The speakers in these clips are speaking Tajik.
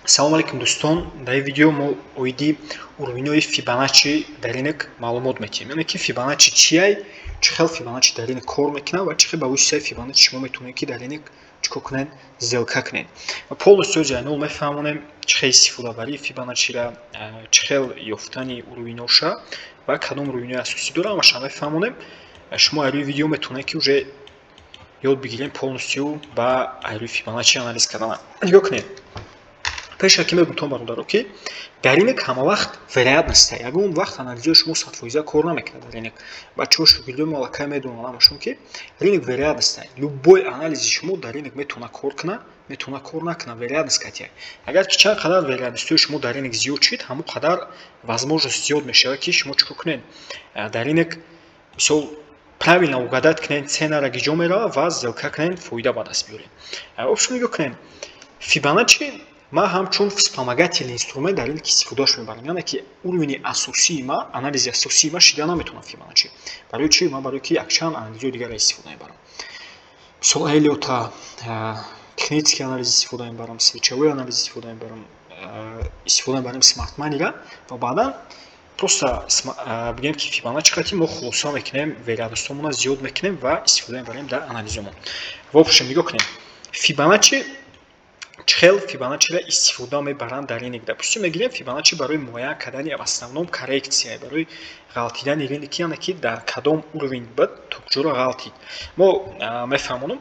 Салому алейкум, дӯстон! Дар ин видео мо оиди уровень ҳои Фибоначчи дар рынок маълумот медиҳем. Яъне ки Фибоначчи чиай, чӣ хел Фибоначчи дар рынок кор мекунад ва чӣ хел ба воситаи Фибоначчи шумо метавонед, ки дар рынок чӣ кор кунед, сделка кунед. Ва полностью ҷайнол мефаҳмонем, чӣ хел истифодабарии Фибоначчира, чӣ хел ёфтани уровень оша ва кадом уровень ҳои асосӣ дорад, ҳамаша мефаҳмонем. Шумо аз рӯи видео метавонед, ки уже ёд бигирем полностью ба аз рӯи Фибоначчи анализ кардан. Нигоҳ кунед. Пеш ки мегӯм то бародаро, ки дар рынок ҳамавақт вероятность, ягон вақт анализҳои шумо 100% кор намекунад дар рынок. Бачаҳо, шогирдои мо аллакай медонанд ҳамашон, ки рынок вероятность. Любой анализи шумо дар рынок метавонад кор кунад, метавонад кор накунад, вероятность катия. Агар ки чанд қадар вероятность ҳои шумо дар рынок зиёд шуд, ҳамон қадар возможность зиёд мешавад, ки шумо чӣ кор кунед? Дар рынок, мисол, правильно угадать кунед цена ра, ки ҷо меравад, ва сделка кунед, фоида ба даст биёред. В общем, нигоҳ кунед. Фибоначчи ман ҳамчун вспомогательный инструмент дар рынок истифодааш мебарам. Яъне ки уровень и асосии ма, анализи асосии ма шида наметавонад Фибоначчи. Барои чӣ? Ман барои ки якчанд анализҳои дигарро истифода мебарам. Мисол, Эллиота, технический анализ истифода мебарам, свечевой анализ истифода мебарам, истифода мебарем смарт money ра ва баъдан просто бигӯем, ки Фибоначчи қати мо хулоса мекунем, вероятность ҳомонро зиёд мекунем ва истифода мебарем дар анализҳомон. В общем, нигоҳ кунед. Фибоначчи, чӣ хел Фибоначчиро истифода мебаранд дар рынок? Допустим, мегирем Фибоначчи барои муайян кардани в основном коррекция, барои ғалтидани рынок, яъне ки дар кадом уровень буд, то куҷоро ғалтид. Мо мефаҳмонам,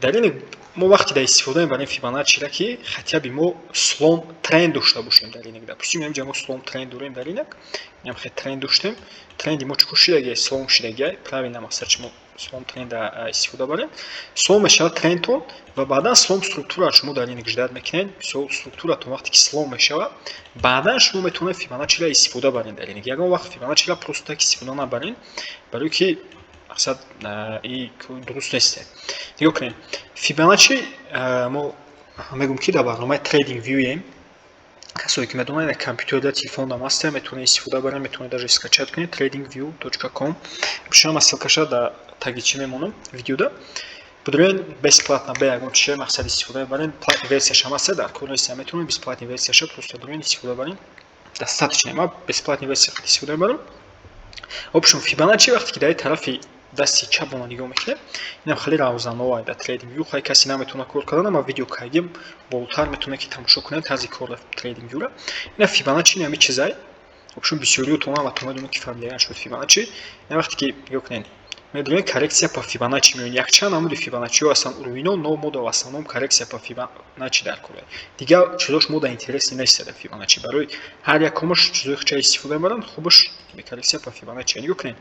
дар рынок мо вақте дар истифода мебарем Фибоначчиро, ки хотя бы мо слом тренд дошта бошем дар рынок. Допустим, инҷа мо слом тренд дорем дар рынок, инам хел тренд доштем, тренди мо чӣ кор шидагиай? Слом шидагиай, правильно. Мақсад, шумо слом тренда истифода барем, слом мешавад трендтон ва баъдан слом структураро шумо дар рынок ждать мекунед. Мисол, структуратон вақте ки слом мешавад, баъдан шумо метавонед Фибоначчиро истифода баред дар рынок. Ягон вақт Фибоначчиро просто так истифода набаред, барои ки мақсад и дуруст нест. Нигоҳ кунед, Фибоначчи мо мегӯм, ки дар барномаи Trading View, касое ки медонанд, дар компютерда, телефонам ҳаста, метавонед истифода баред, метавонед даже скачать кунед, tradingview.com. Пешам ссылка ша дар таги чӣ мемонам видеода. Бидурен, бесплатно, бе ягон чизе, мақсад, истифода мебаред. Платный версияш ҳам ҳаста, дар кор нест, метавонед бесплатный версияша просто дурен, истифода баред, достаточно. Ма бесплатный версия истифода мебарам. В общем, Фибоначчи вақте ки дар тарафи дасти чапона нигоҳ мекунем, инам хеле равзанова дар Trading View. Хай, касе наметавонад кор кардан, ама видео кардем, болотар метавонед, ки тамошо кунед тарзи кор дар Trading View-ра. Ина Фибоначчи, ин ҳами чизай. В общем, бисёриётон ҳаматон медонед, ки фамилиян шуд Фибоначчи. Ин вақте ки нигоҳ кунед, медонед, коррекция по Фибоначчи меояд. Якчанд намуди Фибоначчиҳо ҳастанд, уровень о, но мо дар основном коррекция по Фибоначчи дар кор. Дигар чизош мо дар интереси нест дар Фибоначчи. Барои ҳар якумаш чизои худша истифода мебаранд, хубаш коррекция по Фибоначчи. Нигоҳ кунед,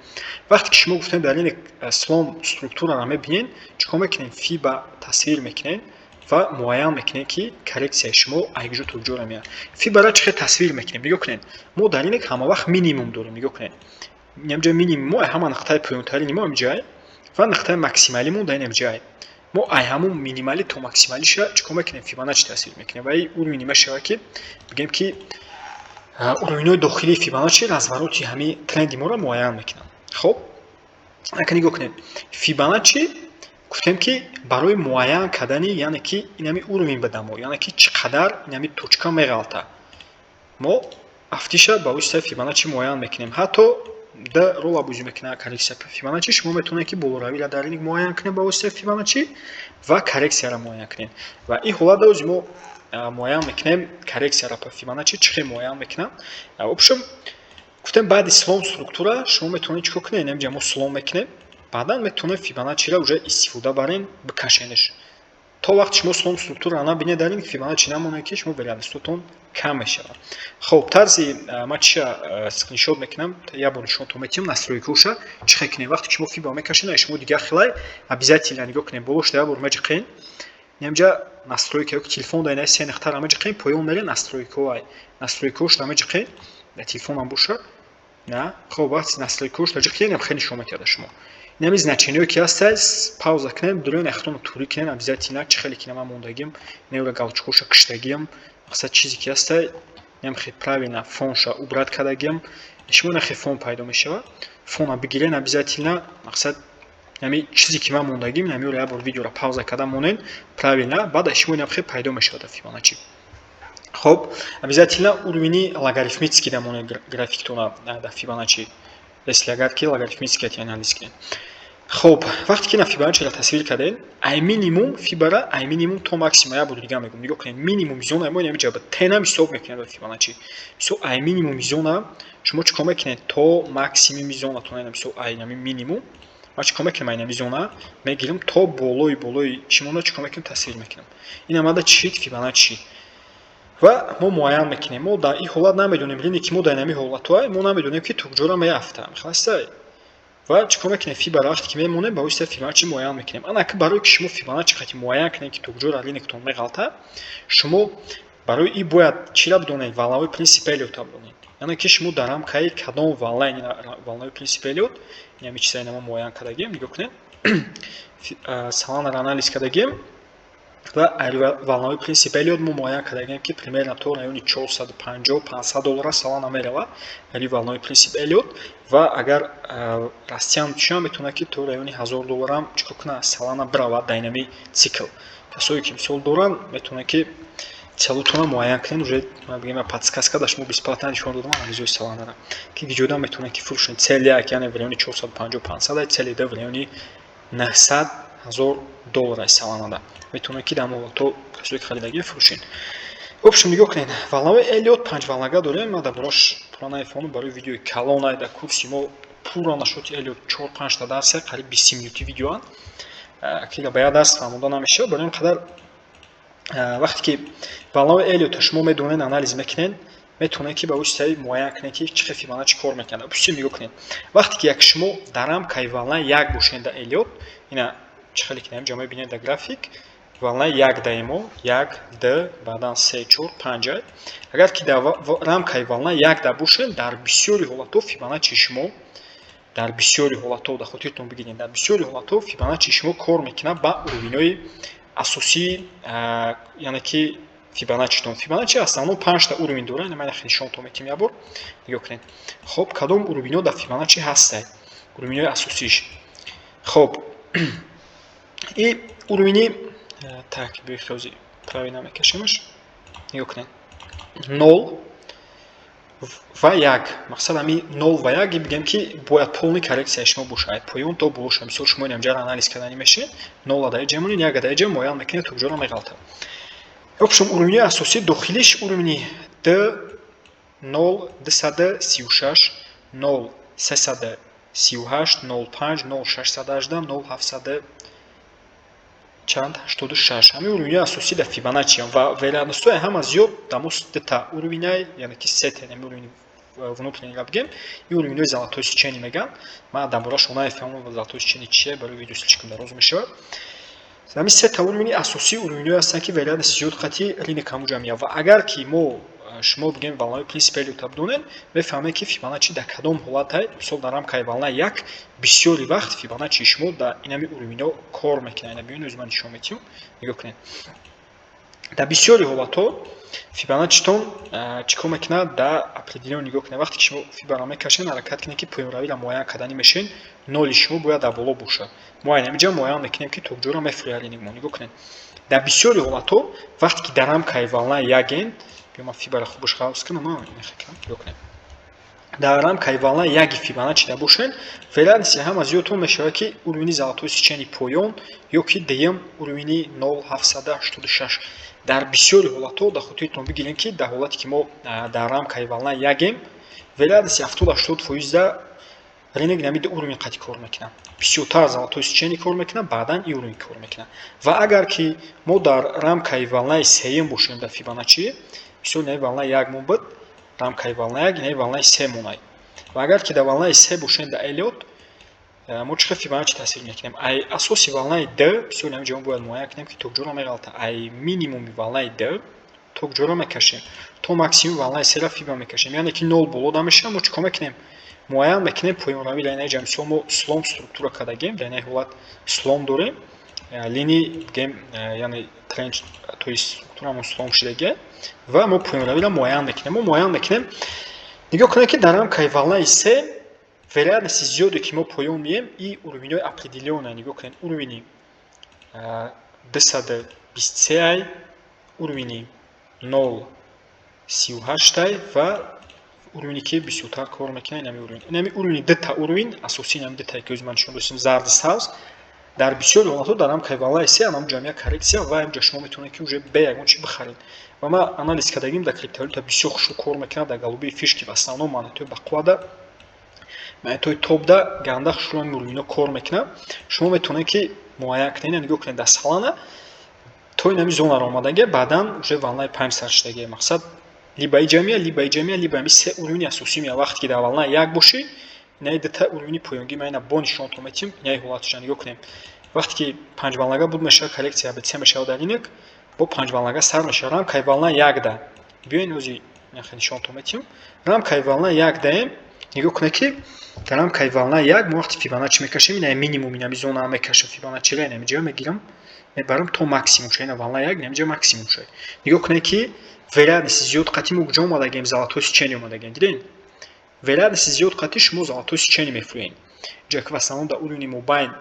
вақте ки шумо гуфтем, дар ин слом структураро мебинед, чӣ кор мекунед? Фиба тасвир мекунед ва муайян мекунед, ки коррекцияи шумо аз куҷо то куҷоро меояд. Фибара чӣ хел тасвир мекунем? Нигоҳ кунед, мо дар ин ҳамавақт минимум дорем. Нигоҳ кунед, инҷа минимум мо, ҳама нуқтаи поёнтарини мо инҷае ва нуқтаи максималимон дар инҷае. Мо ай ҳамун минималӣ то максималиша чӣ кор мекунем? Фибоначчи тасвир мекунем ва ин уровень мешавад, ки бигӯем, ки уровень ҳои дохилии Фибоначчи разворот и ҳамин тренди моро муайян мекунанд. Хоб, ака, нигоҳ кунед, Фибоначчи гуфтем, ки барои муайян кардани, яъне ки инами уровень ба мо, яъне ки чӣ қадар инами точка меғалта, мо афтиша ба воситаи Фибоначчи муайян мекунем. Ҳатто д рола бозӣ мекунад коррекция по Фибоначчи. Шумо метавонед, ки болоравиро дар рынок муайян кунед ба воситаи Фибоначчи ва коррекцияро муайян кунед. Ва ин ҳолат ози мо муайян мекунем коррекцияро по Фибоначчи. Чӣ хел муайян мекунам? В общем, гуфтем, баъди слом структура шумо метавонед чӣ кор кунед? Инҷа мо слом мекунем, баъдан метавонед Фибоначчиро уже истифода барен, бикашенаш. То вақте шумо слом структура набинед дар ин, Фибоначчи намонед, ки шумо вероятность отон кам мешавад. Хоб, тарзи ман чиша скриншот мекунам, як бор нишонтон метиҳам, настройка оша чӣ хел кунем. Вақте ки шумо фиба мекашед, шумо дигар хелай обязательно нигоҳ кунед, болошда як бор меҷиқен, инҷа настройка, ё ки телефон дар се нуқтаро меҷиқен, поён мерен, настройка ҳоай, настройка ошро меҷиқен, дар телефонам бошад на. Хоб, вақте настройка ошро ҷиқен, хеле нишон медиҳад шумо инами значение ое ки ҳаста. Пауза кунем, дуруни ахтоно турӣ кунем обязательно. Чӣ хеле ки ман мондагим, неура галочка оша киштагиам, мақсад, чизе ки ҳаста, инам хел правильно фонша убрать кардагиам. Шумо нахе фон пайдо мешавад, фона бигирен обязательно. Мақсад, ҳами чизе ки ман мондагим, намиёра як бор видеоро пауза карда монен правильно, баъд аз шумо инам хел пайдо мешавад дар Фибоначчи. Хоб, обязательно уровени логарифмический дамоне графиктона дар Фибоначчи, если агар ки логарифмический анализ кунем. Хоб, вақте ки на Фибоначчиро тасвир кардем, ай минимум фибара, ай минимум то максимум, як бор дига мегӯм, нигоҳ кунед, минимум зона мо инамиҷа тенам ҳисоб мекунем дар Фибоначчи. Мисол, ай минимуми зона шумо чӣ кор мекунед то максимуми зонатон? Ина, мисол, ай нами минимум ма чӣ кор мекунем? Ай нами зона мегирем то болои чӣ монда, чӣ кор мекунем? Тасвир мекунем. Ин омада чӣ шид? Фибоначчи шид. Ва мо муайян мекунем. Мо дар ин ҳолат намедонем, рынок ки мо дар инами ҳолатҳое, мо намедонем, ки то куҷоро меафтам. Хеластай? Ва чӣ кор мекунем? Фибара вақте ки мемонем, ба воситаи Фибоначчи муайян мекунем. Ана ки барои ки шумо Фибоначчи қати муайян кунед, ки то куҷоро рыноктон меғалта, шумо барои ин бояд чиро бидонед? Волновой принцип Эллиота бидонед. Яъне ки шумо дар рамкаи кадом волна, волновой принцип Эллиот, инами чиза ина мо муайян кардагем, нигоҳ кунед. Соланаро анализ кардагем ва волновой принцип Эллиот мо муайян кардагем, ки примерно то райони 450, 500 доллара Солана меравад, яъне волновой принцип Эллиот. Ва агар растян шавад, метавонад, ки то райони 1000 долларам чӣ кор кунад? Солана биравад дар инами цикл. Касое ки мисол доранд, метавонанд, ки целутонро муайян кунед. Уже бигем, подсказка да шумо бесплатно нишон додам анализҳои Соланара, ки киҷода метавонед, ки фурӯшед. Цели як, яъне в райони 450, 500, цели ду в райони 900, 1000 доллар Соланада. Метавонед, ки дар ҳолатҳо касое ки харидагӣ, фурӯшед. В общем, нигоҳ кунед, волновой Эллиот панҷ волнага дорем. Ман дар борааш пурра нафаҳмам, барои видеои калон дар курси мо пурра нашоти Эллиот чор панҷта дарсе, қариб 20 минути видеоанд, ки ба як дарс фаҳмонда намешавад. Барои ин қадар, вақте ки волновой Эллиотро шумо медонед, анализ мекунед, метавонед, ки ба воситаи муайян кунед, ки чӣ хел Фибоначчи кор мекунад. Допустим, нигоҳ кунед, вақте ки як шумо дар рамкаи волна як бошед дар Эллиот, ина чӣ хеле ки дар мебинед дар график, волна як даемо, як, д, баъдан се, чор, панҷ. Агар ки дар рамкаи волна як да бошед, дар бисёри ҳолатҳо Фибоначчи шумо, дар бисёри ҳолатҳо, дар хотиртон бигиред, дар бисёри ҳолатҳо Фибоначчи шумо кор мекунад ба уровенҳои асосии, яъне ки Фибоначчитон. Фибоначчи основном панҷта уровень дорад. Ина ман нишонтон метиҳам як бор, нигоҳ кунед. Хоб, кадом уровенҳо дар Фибоначчи ҳастанд, уровенҳои асосиш? Хоб, и уровени, так, биёед, ҳозир правильно мекашемаш. Нигоҳ кунед, нол ва як. Мақсад ҳами нол ва як, бигем, ки бояд полный коррекцияи шумо бошад, поён то боло шуд. Мисол, шумо инамҷаро анализ кардани мешед, нола дар иҷа монед, яка дар иҷа муайян мекунед, то куҷоро меғалтад. В общем, уровени асосӣ дохилиш уровени д нол 236, нол 338, 05, нол 618, нол ҳафтсаду чанд, 86. Ҳамин уровенҳои асосӣ дар Фибоначчиам ва вероятностҳои ҳама зиёд дар мо дута уровенай, яъне ки сета ҳамин уровени внутренний бигем, и уровенҳои золотой сечение мегӯянд. Ман дар бораашон намефаҳмам, золотой сечение чие, барои видео слишком дароз мешавад. Ҳамин сета уровени асосии уровенҳое ҳастанд, ки вероятности зиёд қати рынок ҳамуҷа меяд. Ва агар ки мо шумо бигем, волновой принцип Эллиота бидонед, мефаҳмед, ки Фибоначчи дар кадом ҳолате. Мисол, дар рамкаи волна як бисёри вақт Фибоначчи шумо дар инами уровенҳо кор мекунад. Ина биёед, ман нишон медиҳам, нигоҳ кунед. Дар бисёри ҳолатҳо Фибоначчитон чӣ кор мекунад? Дар определён, нигоҳ кунед, вақте ки шумо фибаро мекашед, ҳаракат кунед, ки поёнравиро муайян кардани мешед, ноли шумо бояд дар боло бошад. Мо айнамиҷа муайян мекунем, ки то куҷоро мефурӯяд рынок мо. Нигоҳ кунед, дар бисёри ҳолатҳо, вақте ки дар рамкаи волна якен, биё, ман фибаро хубаш ғавз кунам, нигоҳ кунед, дар рамкаи волна яги Фибоначчи да бошед, вероятности ҳама зиёдтон мешавад, ки уровени золотой сечение поён ё ки дуюм уровени 0,786. Дар бисёри ҳолатҳо, дар хотиртон бигирем, ки дар ҳолате ки мо дар рамкаи волна ягем, вероятности 70-80 фоизда рынок нами ду уровень қати кор мекунад. Бисёртар золотой сечение кор мекунад, баъдан и уровень кор мекунад. Ва агар ки мо дар рамкаи волнаи сеюм бошем дар Фибоначчи, мисол, инаи волнаи як мо буд, рамкаи волна як, инаи волнаи се монай, ва агар ки дар волнаи се бошем дар Эллиот, мо чӣ хел Фибоначчи тасвир мекунем? Ай асоси волнаи д, бисёр ҳаминҷа мо бояд муайян кунем, ки то куҷоро меғалта. Ай минимуми волнаи д то куҷоро мекашем? То максимуми волнаи сера фиба мекашем, яъне ки нол боло да мешавад. Мо чӣ кор мекунем? Муайян мекунем поёнравӣ. Дар инаҷа, мисол, мо слом структура кардагем, дар инаи ҳолат слом дорем, линии бигем, яъне тренд, то есть структурамон слом шудагия ва мо поёнравиро муайян мекунем. Мо муайян мекунем, нигоҳ кунед, ки дар рамкаи волнаи се вероятности зиёде, ки мо поён меем, и уровенҳои определённая. Нигоҳ кунед, уровени 223 ай, уровени нол 38-тай ва уровне, ки бисёртар кор мекунад, инами уровень. Инами уровни, дута уровень асосӣ, инами дутае, ки ҳозир ман нишон додем, зарди, сабз. Дар бисёри ҳолатҳо дар рамкаи волнаи се анам ҷамъия коррекция ва инҷа шумо метавонед, ки уже бе ягон чи бихаред. Ва ман анализ кардагим, дар криптовалюта бисёр хушрӯ кор мекунад, дар голубые фишки, в основном монетаҳои бақуввада, монетаҳои топда ганда хушрӯ ҳамин уровенҳо кор мекунад. Шумо метавонед, ки муайян кунед. Нигоҳ кунед, дар Солана то инами зонаро омадагия, баъдан уже волнаи панҷ сар шудагия. Мақсад, либо и ҷамъия, либо и ҷамъия, либо ҳами се уровни асосӣ меяд. Вақте ки дар волнаи як бошӣ, инаи дута уровни поёнгӣ ман ина бо нишонтон метиҳем. Инаи ҳолатша нигоҳ кунем. Вақте ки панҷволнага буд, мешавад коррекция АБЦ мешавад дар рынок, бо панҷволнага сар мешавад. Рамкаи волна якда биёен, ози нишонтон метиҳем. Рамкаи волна якдаем, нигоҳ кунед, ки дар рамкаи волна як мо вақте Фибоначчи мекашем, инаи минимум, инами зона мекашем Фибоначчиро, инами ҷо мегирам, мебарам то максимум ша. Ина волна як, инами ҷо максимум ша. Нигоҳ кунед, ки вероятности зиёд қатъи мо куҷо омадагем? Золотой сечение омадагем, дидем. Вероятности зиёд қатъи шумо золотой сечение мефурӯед. Ҷое ки в основном дар уровни мобайн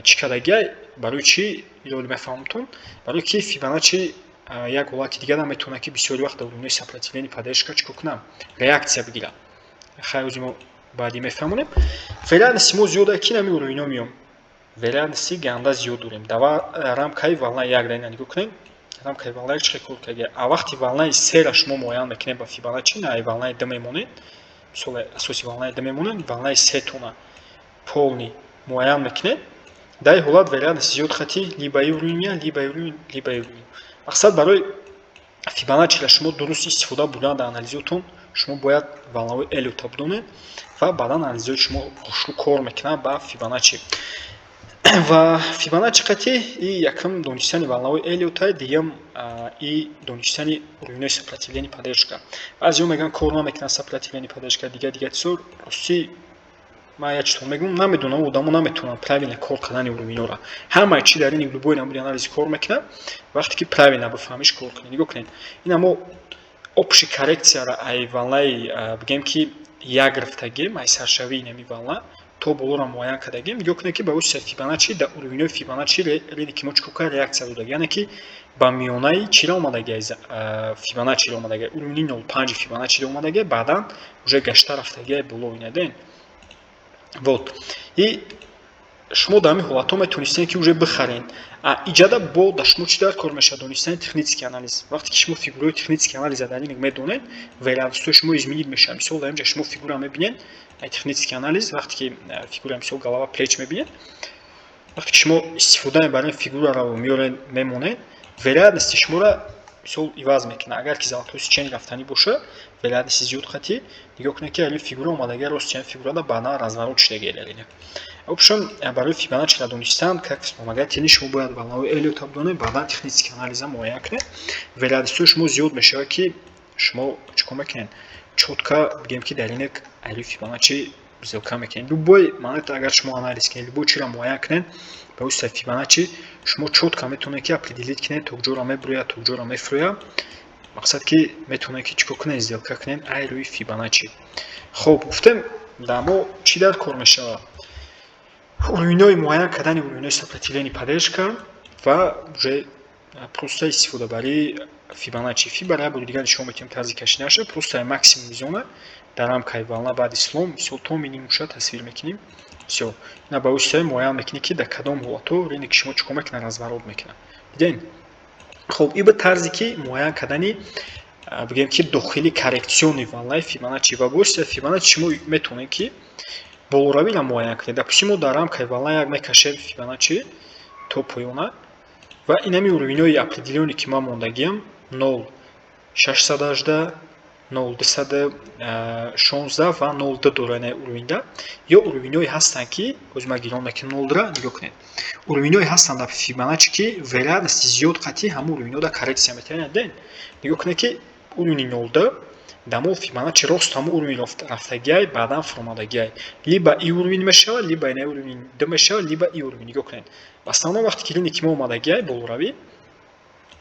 чӣ кардагиай. Барои чӣ илоли мефаҳмтон? Барои ки Фибоначчи як ҳолати дигар метавонад, ки бисёри вақт дар уровни сопротивление, поддержка чӣ кор кунам, реакция бигирад. Хайр, ози мо баъдӣ мефаҳмонем. Вероятности мо зиёд ки инами уровниҳо меом, вероятности ганда зиёд дорем дар рамкаи волна як. Да ина нигоҳ кунем, рамкаи волна як чӣ хел кор кардагиай. А вақти волнаи сера шумо муайян мекунед ба Фибоначчи, на волнаи ду мемонед, мисол, асоси волнаи ду мемонед, волнаи сетона полный муайян мекунед, дар ин ҳолат вероятности зиёд хати либо и уровень меяд, либо и уровень, либо и уровень. Мақсад, барои Фибоначчиро шумо дуруст истифода бурдан дар анализотон, шумо бояд волнаҳои Эллиота бидонед ва баъдан анализҳои шумо хушрӯ кор мекунад ба Фибоначчи. Ва Фибоначчи қатъи и якум донистани волнаҳои Эллиота, дуюм и донистани уровенҳои сопротивление, поддержка. Баъзеҳо мегӯянд, кор намекунад сопротивление, поддержка, дигар дигар чизо. Ростӣ, ман як чизро мегӯям, намедонам, одамо наметавонанд правильно кор кардани уровенҳоро. Ҳамаи чи дар ин любой намуди анализ кор мекунад, вақте ки правильно бифаҳмиш, кор кунӣ. Нигоҳ кунед, ина мо общий коррекцияро ай волнаи, бигем, ки як гирифтагем, ай саршавии инами волна то болоро муайян кардагем. Нигоҳ кунед, ки ба воситаи Фибоначчи дар уровенҳои Фибоначчи рынки ки мо чӣ кор кард? Реакция додаг, яъне ки ба миёнаи чиро омадагиай? Фибоначчиро омадагиай, уровни 0,5 Фибоначчиро омадагиай, баъдан уже гашта рафтагиай боло. Инаден вот. И шумо дар ҳамин ҳолатҳо метавонистед, ки уже бихаред. Иҷада бо дар шумо чӣ дар кор мешавад? Донистани технический анализ. Вақте ки шумо фигураҳои технический анализа дар рынок медонед, вероятностҳои шумо изменить мешавад. Мисол, дар инҷа шумо фигура мебинед, технический анализ, вақте ки фигура, мисол, голова плеч мебинед, вақте ки шумо истифода мебаред, фигураро меоред, мемонед, вероятности шуморо, мисол, иваз мекунад. Агар ки золотой сечение рафтанӣ боша, вероятности зиёд қатъи. Нигоҳ кунед, ки али фигура омадагия, рост ҳамин фигурада баъдан разворот шудагия дар рынок. В общем, барои Фибоначчиро донистан как вспомогательный шумо бояд волнаҳои Эллиота бидонед, баъдан технический анализа муайян кунед. Вероятностҳои шумо зиёд мешавад, ки шумо чӣ кор мекунед? Чётко, бигем, ки дар рынок али Фибоначчи сделка мекунед. Любой монета агар шумо анализ кунед, любой чиро муайян кунед ба воситаи Фибоначчи, шумо чётко метавонед, ки определить кунед, то куҷоро мебурояд, то куҷоро мефурӯяд. Мақсад, ки метавонед, ки чӣ кор кунед? Сделка кунед ай рӯи Фибоначчи. Хуб, гуфтем, дар мо чӣ дар кор мешавад? Уровенҳои муайян кардани уровенҳои сопротивление, поддержка ва уже просто истифодабарии Фибоначчи. Фибара як бори дигар нишон медиҳем, тарзи кашиданаша. Просто максимум зона дар рамкаи волна баъди слом, мисол, то минимумша тасвир мекунем. Всё, ина ба воситаи муайян мекунӣ, ки дар кадом ҳолатҳо рынки шумо чӣ кор мекунад? Разворот мекунад. Дидем. Хуб, и ба тарзе ки муайян кардани, бигем, ки дохили коррекционный волнаи Фибоначчи. Ва воситаи Фибоначчи шумо метавонед, ки болоравиро муайян кунед. Допустим, мо дар рамкаи волна як мекашем Фибоначчи то поёна ва инами уровенҳои определённые, ки ман мондагиам, 0,618, 0,216 ва 0,2 дора инаи уровеньда. Ё уровенҳое ҳастанд, ки ҳозир ман гирон мекунам 0,2-ра. Нигоҳ кунед, уровенҳое ҳастанд дар Фибоначчи, ки вероятности зиёд қатъи ҳамон уровенҳо дар коррекция метавонад. Нигоҳ кунед, ки уровни 0,2 дар мо Фибоначчи рост ҳамон уровень рафтагиай, баъдан фуромадагиай. Либо и уровень мешавад, либо инаи уровень д мешавад, либо и уровень. Нигоҳ кунед, в основном вақте ки рынки мо омадагиай болоравӣ,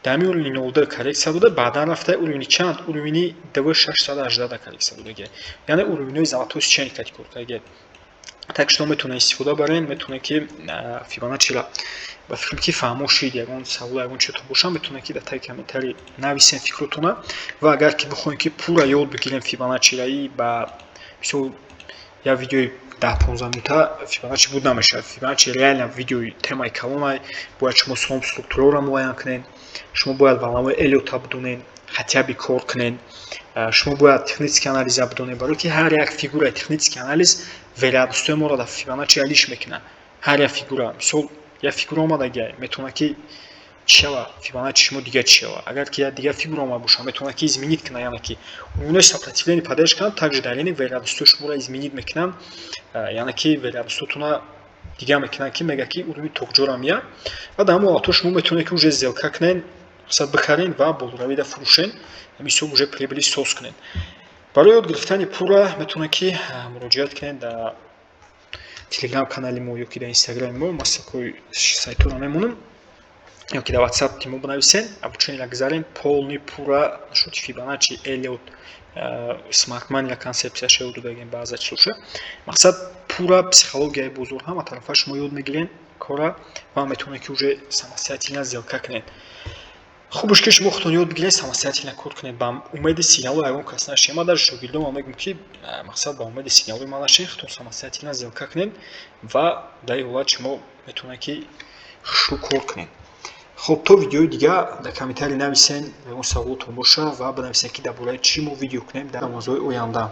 дар ҳамин уровни 0,2 коррекция дода, баъдан рафта уровни чанд? Уровни 2,618 да коррекция додагиай, яъне уровенҳои золотой сечение кати кор кардагиай. Так что метавонед истифода баред, метавонед, ки Фибоначчиро Ба фикрам, ки фаҳмо шид. Ягон савол, ягон чизто боша, метавонед, ки дар таги комментарий нависем фикротона. Ва агар ки бихоҳем, ки пурра ёд бигирем Фибоначчиро, и ба мисол як видеои 10-15 минута Фибоначчи буд намешавад. Фибоначчи реально видеои темаи калонай. Бояд шумо сом структураро муайян кунед, шумо бояд волнаҳои Эллиота бидонед, хотя бы кор кунед, шумо бояд технический анализа бидонед, барое ки ҳар як фигураи технический анализ вероятностҳои моро дар Фибоначчи алиш мекунад. Ҳар як фигура, мисол, як фигура омадагиай, метавонад, ки чӣ шавад, Фибоначчи шумо дига чӣ шавад. Агар ки як дигар фигура омада бошад, метавонад, ки изменить кунад, яъне ки уровни сопротивления, поддержка кунад, также дар ин вероятностҳои шуморо изменить мекунанд, яъне ки вероятностҳотона дигар мекунанд, ки мегӯяд, ки уровни то куҷоро меяд. Ва дар ҳамон ҳолатҳо шумо метавонед, ки уже сделка кунед, мақсад, бихаред ва болоравида фурӯшед, мисол, уже прибыли соз кунед. Барои ёд гирифтани пурра метавонед, ки муроҷиат кунед дар телеграм канали мо ё ки дар инстаграми мо, ман ссылкаҳои сайтҳоро мемонам, ё ки дар ватсапи мо бинависед, обучениеро гузарем полный, пурра насчёти Фибоначчи, Эллиот, смарт монey концепсияша ёд додагем, баъза чизоша. Мақсад, пурра психологияи бозор, ҳама тарафа шумо ёд мегиред кора ва метавонед, ки уже самостоятельно сделка кунед. Хубаш, ки шумо худтон ёд бигиред, самостоятельно кор кунед, ба умеди сигналҳои ягон кас нашед. Ман даже шогирдонам мегӯям, ки мақсад, ба умеди сигналҳои ман нашед, худтон самостоятельно сделка кунед ва дар ин ҳолат шумо метавонед, ки хушрӯ кор кунед. Хуб, то видеои дигар. Дар комментарий нависен, ягон саволотон боша, ва бинависед, ки дар бораи чӣ мо видео кунем дар мавзӯи оянда.